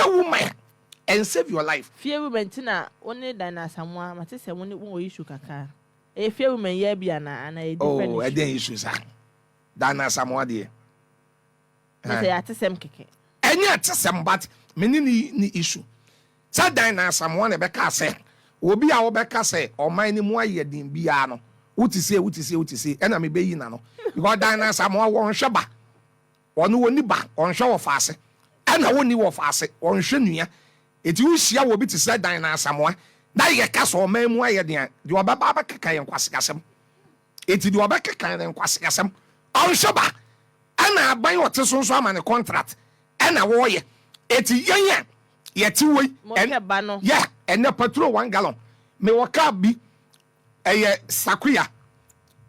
Woman and save your life. Fie women nti na wo ne Dinah Asamoah mate sɛ mo ne mo wɔ issue kakra. Ɛyɛ fie women yi ara bi anaa anaa ɛyɛ different Oh, issue? ɛdɛn issue saa? Dinah Asamoah deɛ. Na sɛ ɛyɛ atesɛm kɛkɛ. Ɛnyɛ atesɛm but me ne ne ni issue. Sɛ Dinah Asamoah na ɛbɛkaa sɛ obi a wobɛka sɛ ɔman no mu ayɛ den biara no wote sei wote sei wote sei ɛna mebɛyi n'ano because Dinah Asamoah wɔnhwɛ ba. Ɔno ɔnni ba, ɔnhwɛ wɔfaase, ɛna ɔnni wɔfaase, ɔnhwɛ nua. Enti wohyia wɔ bi te sɛ Dinah Asamoah na yɛka sɛ ɔman mu ayɛ den a, deɛ ɔbɛba abɛkeka yɛ nkwaseasɛm. Enti deɛ ɔbɛkeka yɛ nkwaseasɛm. Ɔnhwɛ ba, ɛna aban a ɔte so nso ama no contract ɛna wɔreyɛ. Enti yɛn a yɛte hɔ yi, Monhwɛ ba no. yɛ ɛnɛ patrol one gallon, mewɔ car bi Ɛyɛ sakoya.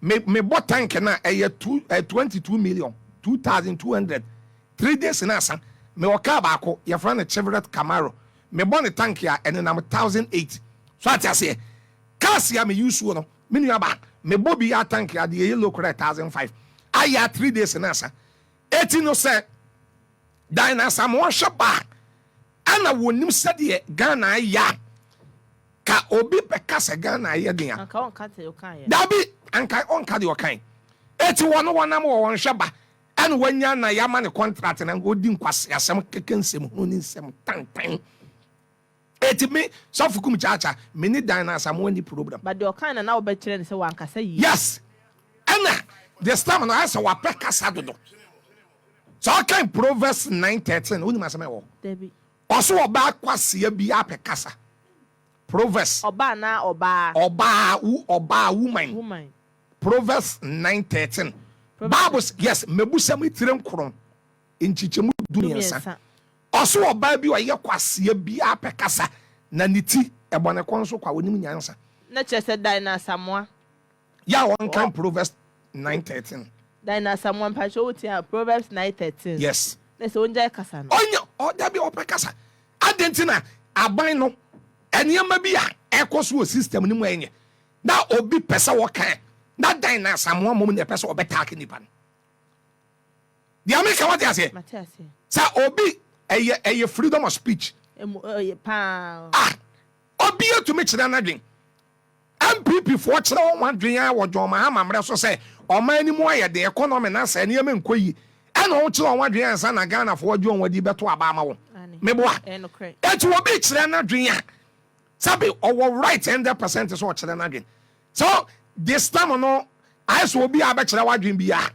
Me me bɔ tank na ɛyɛ two eh, 22 million, 2,200. 3 days na asa. Me wɔ car baako, yɛfrɛ no Chevrolet Camaro. Me bɔ ne tank a ɛnenam 1,008. So ate aseɛ? Cars a me use no, me nua ba, me bɔ bi a tank a deɛ ɛyɛ low koraa 1,005. Ayɛ a 3 days na asa. Eti no sɛ Diana Asamoah hwɛ ba a, ɛna wɔnim sɛdeɛ Ghana ayɛ a, ka obi bɛka sɛ Ghana ayɛ den a. Anka ɔnka deɛ ɔkaeɛ. Dabi, anka ɔnka deɛ ɔkae. Eti wɔn wɔnam wɔ wɔn hwɛ ba, ɛna wanya na yɛama ne contract na ɔdi nkwaseasɛm keke nsɛm hunu ne nsɛm tantan. Eti me sɔfo kum kyaakya, me ne Diana Asamoah ni problem. But deɛ ɔkae na na wobɛkyerɛ no sɛ wankasa yie. Yes, ɛna this time no ayɛ sɛ wapɛ kasa dodo. Sɛ ɔkan Proverbs 9:13, wonim asɛm a ɛwɔ hɔ? Dabi. Ɔso ɔbaa kwasea bi apɛ kasa. Proverbs. Ɔbaa anaa ɔbaa? Ɔbaa, wo ɔbaa, woman. Woman. Proverbs 9:13. Bible yes, mebusɛm etire 9 nkyekyɛmu 13. Ɔso ɔbaa bi ɔyɛ kwasea bi apɛ kasa na ne ti ɛbɔ ne kɔn so kwa, onim nyansa. Na kyerɛ sɛ Dinah Asamoah. Yɛ a wɔnkan Proverbs 9:13. Dinah Asamoah, mpakyɛ wotie a, Proverbs 9:13. Yes. Na sɛ ongyae kasa no. Ɔnyɛ ɔda bi a ɔpɛ kasa. Adɛn nti na aban no nneɛma bi a ɛkɔ so wɔ system no mu a ɛnyɛ na obi pɛ sɛ wɔka na Dinah Asamoah mmom na ɛpɛ sɛ ɔbɛtaake nipa no? Deɛ meka wate aseɛ? Mate aseɛ. Sɛ obi ɛyɛ freedom of speech. Emu ɛyɛ paa. Ah, obi atumi kyerɛ n'adwen. NPP foɔ kyerɛ wɔn adwen a wɔ John Mahama mmerɛ so sɛ ɔman no mu ayɛ den, economy na sɛ nneɛma nkɔ yie, ɛna wɔn kyerɛ wɔn adwen ansa na Ghana foɔ agye wɔn adi bɛto aba ama wɔn. Meboa? Eti obi kyerɛ n'adwen a, sɛbi ɔwɔ right 100% sɛ ɔkyerɛ n'adwen. So this time no ayɛ sɛ obi a bɛkyerɛ w'adwen biara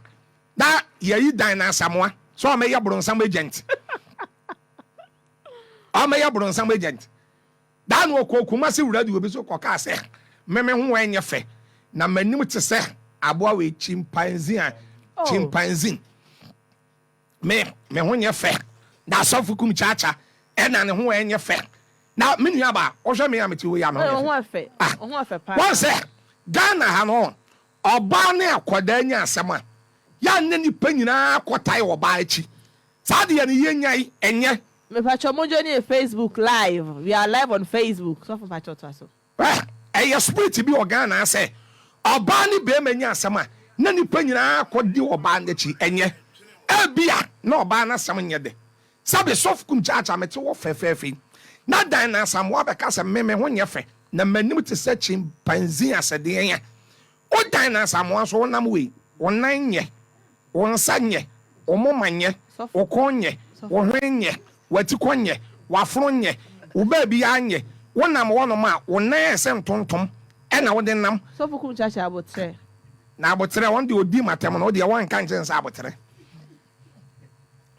na yɛyi Dinah Asamoah sɛ ɔmɛyɛ boronsam agent. Ɔmɛyɛ boronsam agent. Daa no ɔkɔɔ Kumasi radio bi so kɔkaa sɛ, Me me ho ɛnyɛ fɛ, na m'anim te sɛ aboa wei chimpanzee a chimpanzee. Me me ho nyɛ fɛ, na asɔfo kum kyaakya ɛna ne ho ɛnyɛ fɛ. Na me nua baa, wohwɛ me a mete hɔ yi a me ho nyɛ fɛ. Ah, wɔn sɛ Ghana ha no ɔbaa ne akwadaa nya asɛm a, yɛ a nipa nyinaa kɔtae ɔbaa akyi. Saa deɛ no yɛnyae ɛnyɛ. Mepakyɛ mo join yɛ Facebook live, we are live on Facebook. Sɔfo, mpakyɛ ɔtoa so. Ɛyɛ spirit bi wɔ Ghana sɛ ɔbaa ne bɛrima nya asɛm a na nipa nyinaa kɔdi ɔbaa n'akyi. Ɛnyɛ ebia na ɔbaa n'asɛm nyɛ dɛ. Sɛbi sɔfo kum kyaakyaa mete wɔ fɛfɛɛfɛ yi na Dinah Asamoah bɛka sɛ me me ho nyɛ fɛ na m'anim te sɛ chimpanzee asɛdeɛ a wo Dinah Asamoah nso wonam wei, wo nan nyɛ, wo nsa nyɛ, wo moma nyɛ, wo kɔn nyɛ, wo hwene nyɛ, w'atikɔ nyɛ, w'afono nyɛ, wo baabiara nyɛ, wonam hɔnom a wo nan ayɛ sɛ ntontom ɛna wode nam. Sɔfo kum kyaakyaa abotrɛ. Na abotrɛ wɔn deɛ ɔdi matam no, wo deɛ wɔnka nkyɛn sɛ abotrɛ.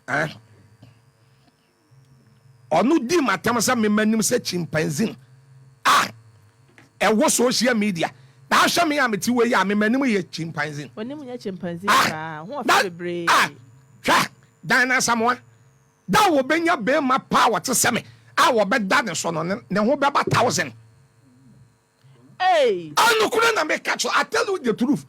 Eh? Ɔno di matam sɛ mema nim sɛ chimpanzee a ɛwɔ social media na ahwɛ me a mete wei a mema nim yɛ chimpanzee. W'anim nyɛ chimpanzee koraa, ho ɔfɛ bebree. Ah, hwɛ, Diana Asamoah, da a wɔbɛnya bɛrima paa a wɔte sɛ me a wɔbɛda ne so no, ne ho bɛba 1,000. Hey! Anokorɛ na meka kyerɛ, I tell you the truth.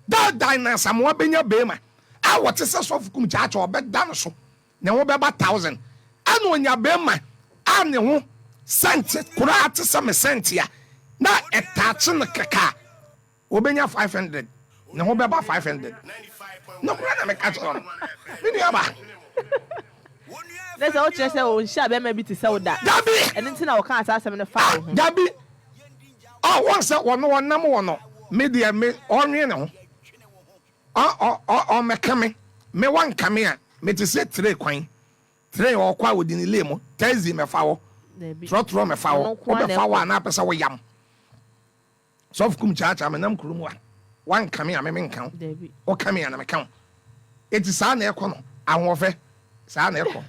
Da Diana Asamoah bɛnya bɛrima a wɔte sɛ sɔfo kum kyaakyaa ɔbɛda ne so, ne ho bɛba 1,000. Ɛna onya bɛrima a ne ho sɛnte koraa te sɛ me sɛnte a na ɛtaakye no kɛkɛ a, wɔbɛnya 500, ne ho bɛba 500. Nokorɛ na meka kyerɛ no, me nua ba. Na sɛ wokyerɛ sɛ ɔnhyia bɛrima bi te sɛ wo da. Dabi! Ɛno nti na ɔkaa saa asɛm no faa wo ho. Dabi! Ɔ, wɔn sɛ wɔno ɔnam wɔ no, me deɛ me, ɔnwe ne ho. Ɔ, ɔ, ɔ, ɔmmɛka me. Me wanka me a, mete sɛ tire kwan. Train ɔkɔ a ɔdi ne lane mu, taxi mɛfa wo, trɔtrɔ mɛfa wo, wobɛfa wo a na apɛ sɛ woyam. Sɔfo kum kyaakyaa menam kuro mu a, woanka me a me menka wo, woka me a na meka wo. Enti saa na ɛkɔ no, ahoɔfɛ, saa na ɛkɔ.